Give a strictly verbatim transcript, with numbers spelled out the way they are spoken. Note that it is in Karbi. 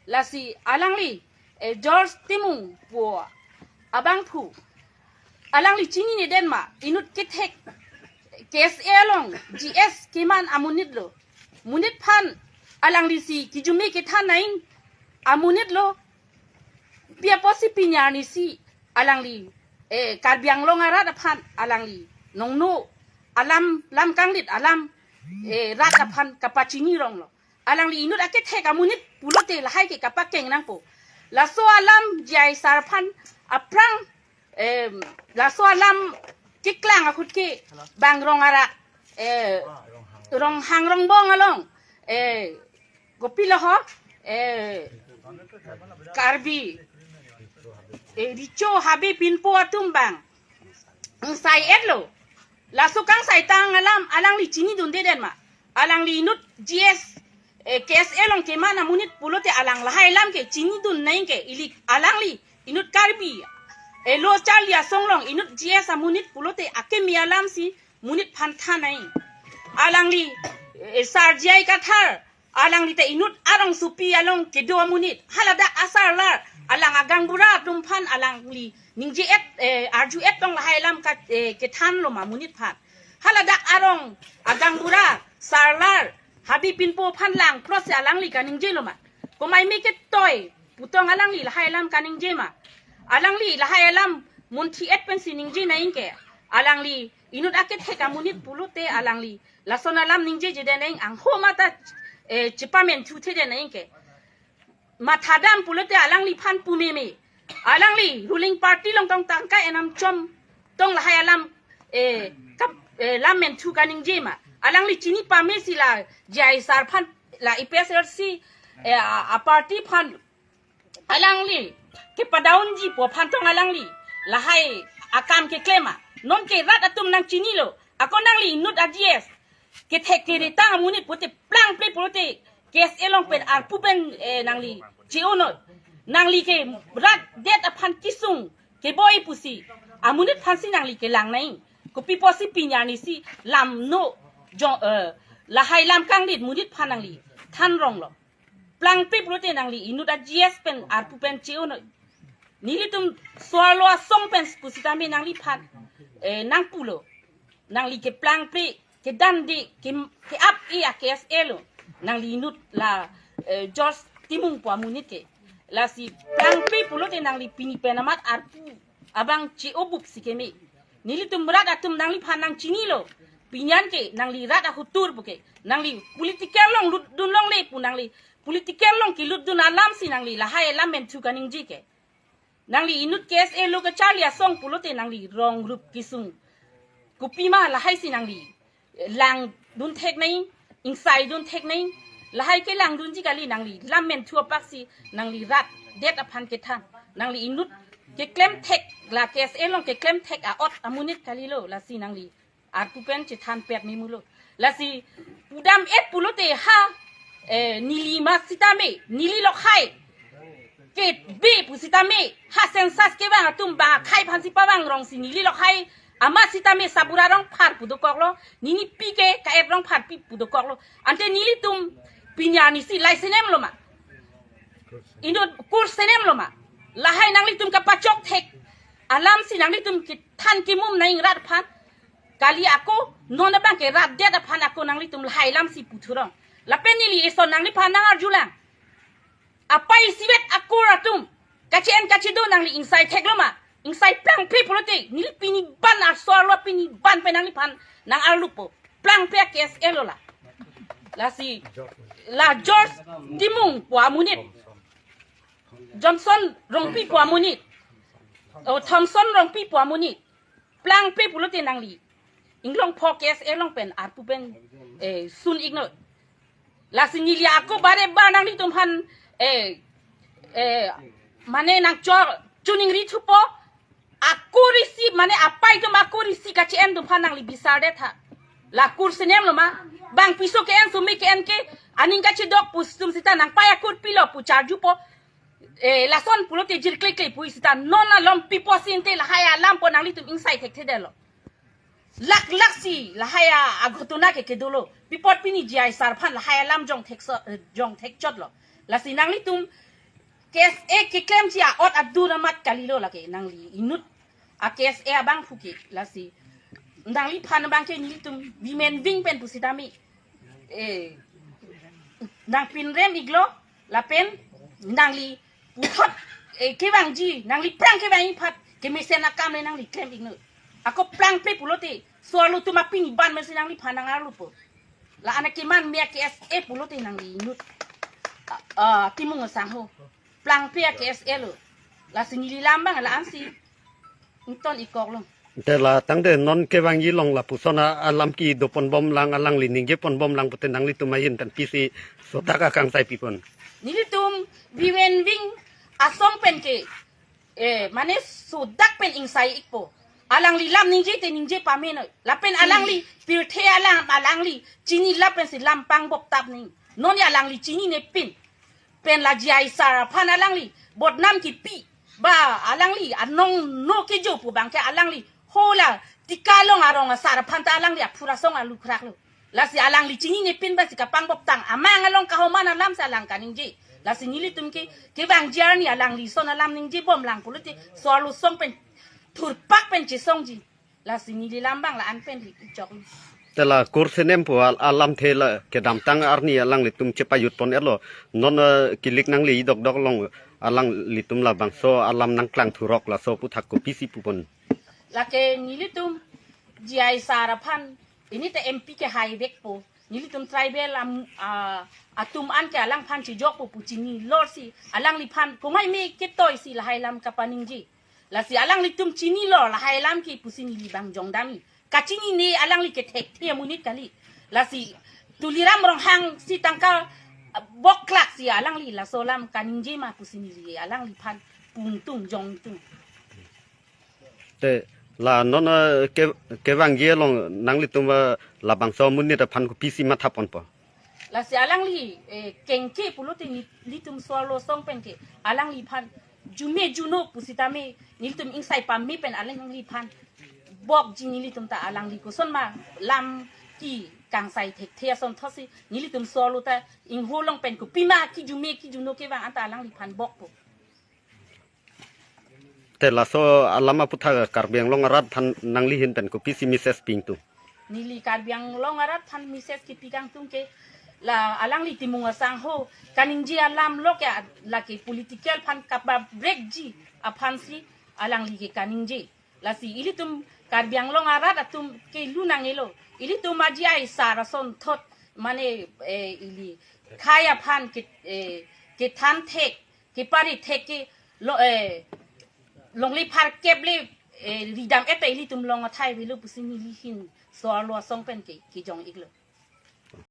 Lasi alangli, eh, George Timung pu abangphu, alangli chinine den ma, inut kethek K S A along G S keman amonit lo. Monit aphan alangli si kijume kethan nangji amonit lo. Pi apotsi pini arni si alangli, eh, Karbi Anglong arat aphan alangli nongno alam, lam kanglit alam, eh, rat aphan kapachini rong lo. Alangli inut akethek amonit pulote lahai ke kapakeng nangpo. Laso alam J I sir aphan aphrang, em, laso alam keklang ahut ke bang Rongara, eh, Ronghang Rongbong along, eh, kopilo ho, eh, Karbi, eh, Recho Habe Pinpo atum bang ingsai-et lo. Laso kangsaitang alam alangli chinidunde den ma. Alangli inut G S, eh, K S A along keman amonit pulote alang lahai alam ke chinidun nangji ke, ili alangli inut Karbi, eh, lo charli asong along inut G S amonit pulote akeme alam si monit aphan than nangji. Alangli, eh, sir J I Kathar, alangli ta inut arongsopi along kedo amonit. Haladak asarlar, alang agaonbura atum aphan alangli ningje-et, eh, arju-et tong lahai alam ka, eh, kethan lo ma monit aphan. Haladak arong agaonbura, sarlar, Habe Pinpo aphan langplot si alangli kaningje lo ma. Komai me ketoi pu tong alangli lahai alam kaningje ma. Alangli lahai alam munthi-et pensi ningje nangji ke. Alangli inut akethek amonit pulote alangli lason alam ningjeje den nangji, angho mata, eh, chepamenthu thede nangji ke. Mathadam pulote alangliphan pu meme. Alangli ruling party along tong tangka enam chom tong lahai alam, eh, kap, eh, lam menthu kaningje ma. Alangli chini pame si la J I sir aphan, la A P H L C, eh, a, a party aphan alangli kepadaunji pu aphan tong alangli lahai akam keklem ma. Non ke rat atum nangchinilo. Ako nangli inut a G S kethek keretang amonit pulote plangple pulote K S A along pen arpu pen, eh, nangli che-o noi. Nangli ke rat det aphan kesung keboi pusi amonit aphan si nangli kelang nangji. Kopi apotsi pini arni si lam no jong, eh, lahai lam kanglit monit aphan nangli than rong lo. Plangple pulote nangli inut a G S pen arpu pen che-o noi. Nelitum so-arlo asong pen pusitame nangliphan, eh, nangpulo. Nangli keplangple, kedande, ke, ke-ap-e a K S A lo. Nangli inut la, eh, George Timung pu amonit ke. Lasi plangple pulote nangli pini pen amat arpu abang che-o bup si keme. Nelitum rat atum nangliphan nangchinilo. Pini an ke nangli rat ahotur pu ke. Nangli political along lutdun longle pu nangli. Political along kelutdun alam si nangli lahai alam menthu kaningje ke. Nangli inut K S A lo kacharli asong pulote nangli rong rup kesung. Kopima lahai si nangli langdun thek nangji, ingsaidun thek nangji, lahai kelangdunji kali, nangli lam menthu apak si nangli rat det aphan kethan, nangli inut keklem thek, la K S A along keklem thek a-ot amonit kalilo, lasi nangli arpu pen chethan pet memulo. Lasi pudam-et pulote ha, eh, neli ma sitame, neli lokhai ke be pusitame, ha census kevang atum bang akhai aphan si pavang rong si neli lokhai amat sitame Sabura Rongphar pu dokoklo, nini pi ke Kaet Rongpharpi pu dokoklo. Ante nelitum pini arni si lai senem lo ma. Inut kur senem lo ma. Lahai nanglitum kapachok thek alam si nanglitum kethan kemum nangji rat aphan. Kali ako, non abang ke rat det aphan ako nanglitum lahai alam si puthu rong. Lapen neli eson nangliphan nang-arjulang. Apai isivet akur atum kache-en kachedo nangli ingsai thek lo ma? Ingsai plangple pulote, neli pini ban asor lo, pini ban pen nangliphan nang-arlupo. Plangple K S A lo la. Lasi, la George Timung pu amonit, Johnson Rongpi pu amonit, oh, Thomson Rongpi pu amonit. Plangple pulote nangli inglong pho K S A along pen arpu pen, eh, sun-ik noi. Lasi neli ako bare ba nanglitum aphan, eh, eh, mane nangcho choningri thupo. Akur isi, mane apai atum akur isi kache-en atum aphan nangli bisar det tha. La kur senem lo ma? Bang piso ke-en, sumi ke-en ke, aning kachedok pu atum sita nangpai akur pilo pu charjupo. Eh, lason pulote jirklekle pu sita, non alom pi apotsi ante lahai alam pu nanglitum ingsai thekthedetlo. Lak lak si lahai a, aghotona ke kedolo. Pi apot pini J I sir aphan lahai alam jong thek so, eh, jong thekchotlo. Lasi nanglitum K S A keklemji a-ot adur amat kalilo lake nangli inut a K S A abangphu ke lasi. Nangliphan abang ke nelitum women wing pen pusitame. Eh, nangpinrem iklo lapen nangli puthot, eh, kevangji, nangli prang kevangji aphan kemesen akam le nangli klem iknoi. Ako prangpe pulote, so-arlo atum apini ban mesi nangliphan nang-arlopo. La-an akeman me a K S A pulote nangli inut. Ah, ah, Timung asangho. Prangpe a K S A lo. Lasi neli lam abang la-ansi ington-ikkok lo. Te la tangte non kevangji along lapuson a alam kedo ponbomlang, alangli ningje ponbomlang pute nanglitum ahin pen pisi sodak akangsai pipon? Nelitum women wing asong pen ke, eh, mane sodak pen ingsai ikpo. Alangli lam ningje te ningje pamenoi. Lapen alangli pirthe alam, alangli chini lapensi lam pangbok tap ning. Non alangli chininepin. Pen la J I sir aphan alangli bodnam kipi. Ba alangli anong no kejo pu abang ke alangli hola Tikalong arong asar aphan ta alangli aphura song alukrak lo. Lasi alangli chininepin basi kapangbok tang. Amang along kahoman alamsi alang kaningje. Lasi nelitum ke kevangji arni alangli ason alam ningjebomlang pulote so-arlo asong pen thurpak pen chesongji. Lasi neli lam abang la-an pen ri chok. Te la kursenem pu al-, alamthe la kedamtang arni alanglitum chepajut pon-etlo. Non, eh, kilik nangli dokdok along alanglitum labangso alam nangklang thurok laso aputhak kopisi pupon? Lake nelitum J I sir aphan, ini te M P ke hai vekpo. Nelitum tribal am, ah, atum an ke alangphan chijokpo pu chinilorsi alangliphan komaime ketoisi lahai lam kapaningje. Lasi alanglitum chinilo lahai alam ke pusi neli abang jongdamji. Kachinine alangli ke thekthe amonit kali. Lasi Tuliram Ronghang si tangka, ah, bokklaksi alangli laso alam kaningje ma pusi neli alangliphan pungtung jongtung. Te la non, eh, ke, kevangji along nanglitum, eh, labangso amonit aphan kopisi matha ponpo? Lasi alangli, eh, kengke pulote nelitum so-arlo asong pen ke alangliphan jume juno pusitame nelitum ingsai pame pen alangliphan bokji. Nelitum ta alangli kosonma lam kekangsai thekthe asonthotsi nelitum so-arlo ta ingho along pen kopima kejume kejuno kevang anta alangliphan bokpo. Te laso alam aputhak Karbi Anglong arat aphan nangli ahin pen kopisi message pi ingtung? Neli Karbi Anglong arat aphan message kepi kangtung ke la alangli Timung asangho kaningje alam lo ke lake political aphan kapabrekji aphansi alangli ke kaningje. Lasi ilitum Karbi Anglong arat atum ke lunang elo. Ilitum a J I sir asonthot mane, eh, ili khei aphan ke, eh, kethan thek, kepari thek ke lo, eh, longle pharkep le, eh, ridam-et ta ilitum long athai avelo pusi neli ahin so-arlo asong pen ke, kejong iklo.